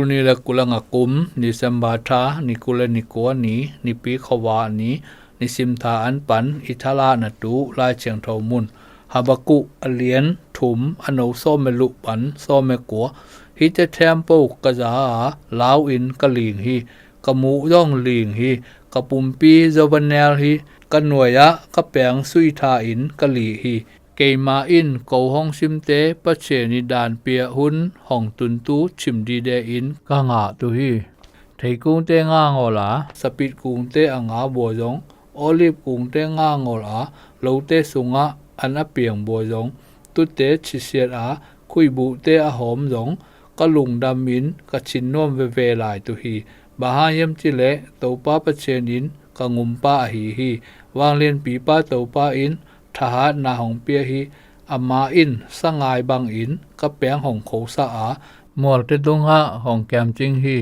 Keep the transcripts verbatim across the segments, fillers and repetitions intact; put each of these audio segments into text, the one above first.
Tuni le kulanga kum, December tha, ni kul le ni kua ni, nipi khuava ni, nisim tha an pan i thalatna tu Lai Thiangtho mun. Habakkuk a lian thum, a no sawm le luh pan sawm le kua. Hihte thempo ka za a, lau in ka ling hi, ka muh zong ling hi, ka pumpi Zobanel hi, ka nuai-ah ka peng suitha in ka lih hi. Keima in ko hong simte Pathian i dan pia hun hong tuntu chim dide in ka ngah tu hi. Theikungte nga ngawl a, sapit kungte a nga bua zong, olive kungte nga ngawl a, lote sungah an a piang bua zong, tute chisiat a, khuibuhte a hawm zong, ka lungdam in ka chin nuam veve lai tu hi. Bang hang hiam cih leh Topa Pathian in ka ngumpa ahi hi. Vanglianpipa Topa in thahatna hong pia hi. Amah in sangai bangin ka peng hong khosa a, mualte tungah hong kiamcing hi.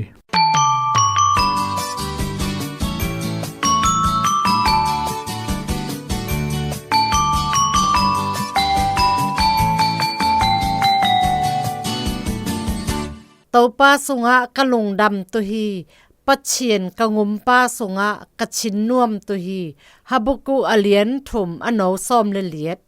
Topa sungah ka lungdam tu hi. Pathian ka ngumpa sungah ka chin nuam tu hi. Habakkuk a lian thum, a no sawm le liat.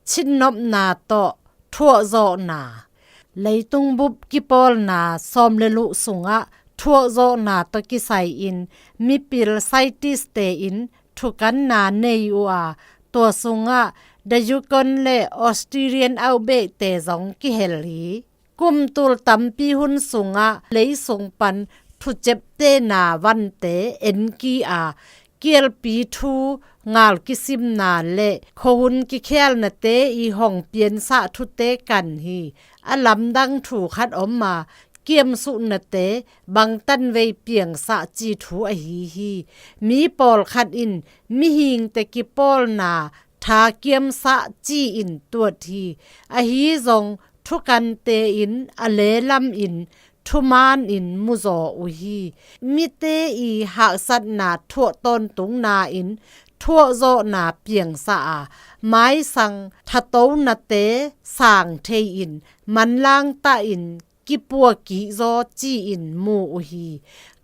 Chinnopna tawh thuahzawhna. Leitung bup kipawlna sawm le luh sungah thuahzawhna tawh kisai-in mipil scientist-te in thukanna nei uh a, tua sungah The Yukon le Australian Outback-te zong kihel hi. Kum tul tampi hun sungah leisung pan thuceptehna vante enki a, kialpi thu ngal kisimna le khuahun kikhialnate i hong piansah thute kan hi. A lamdang thu khat om a, kiamsuhnate bangtan vei piangsah ci thu ahi hi. Mi pawlkhat in mihingte kipawlna tha kiamsah ci-in tuat hi. Ahi zong thukante in a lelam in thuman in muzaw uh hi. Mite i haksatna thuah tawntungna in thuahzawhna piangsa a, maisang thatonate sang thei-in manlang tahin kipua kihzaw ci-in mu uh hi.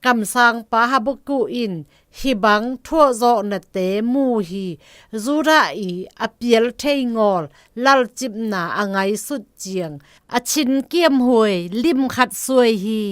Kamsangpa Habakkuk in hih bang thuahzawhnate mu hi. Judah i a pial thei ngawl lalcipna a ngaisut ciang a chin kiamhuai limkhat suai hi.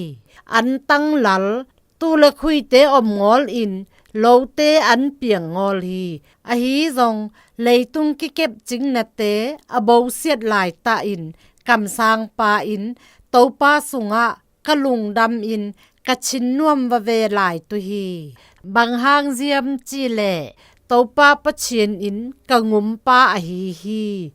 An tanglal, tu le khuite om ngawl in lote an piang ngawl hi. Ahi zong leitung kikepcingnate a bosiat laitahin kamsangpa in Topa sungah ka lungdam in ka chin nuam vave lai tu hi. Bang hang ziam cih leh Topa Pathian in ka ngumpa ahi hi.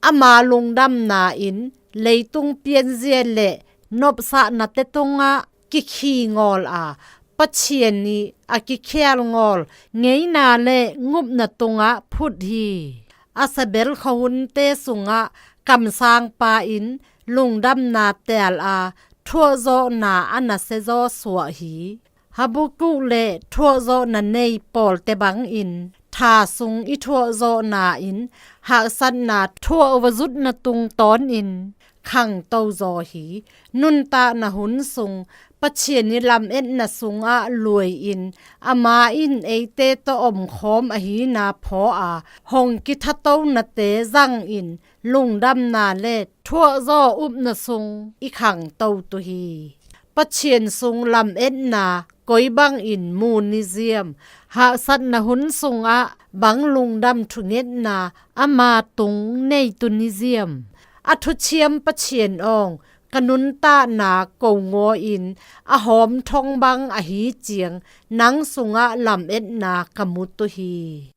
Ama lungdamna in leitung pianzia le nopsahnate tungah kikhi ngawl a, Pathian i a kikhial ngawl ngeina le ngupna tungah phut hi. A sabel khuahunte sungah kamsangpa in lungdamna tel a, thuahzawhna a nasia zaw suah hi. Habakkuk le thuahzawhna nei pawlte bangin tha sung i thuahzawhna in haksatna thuah va zutna tungtawnin khangto zaw hi. Nuntakna hun sung Pathian i lametna sungah luai-in ama in eite tawh omkhawm ahina phaw a, hong kithatonate zangin lungdamna le thuahzaw upna sung i khangto tu hi. Pathian sung lametna koi bangin mu ni ziam? Haksatna hun sungah bang lungdam thungetna ama tung nei tu ni ziam? A thuciam Pathian awng, ka nuntakna ko ngaw in a hawm thong bang ahi ciang nang sungah lametna ka mu tu hi.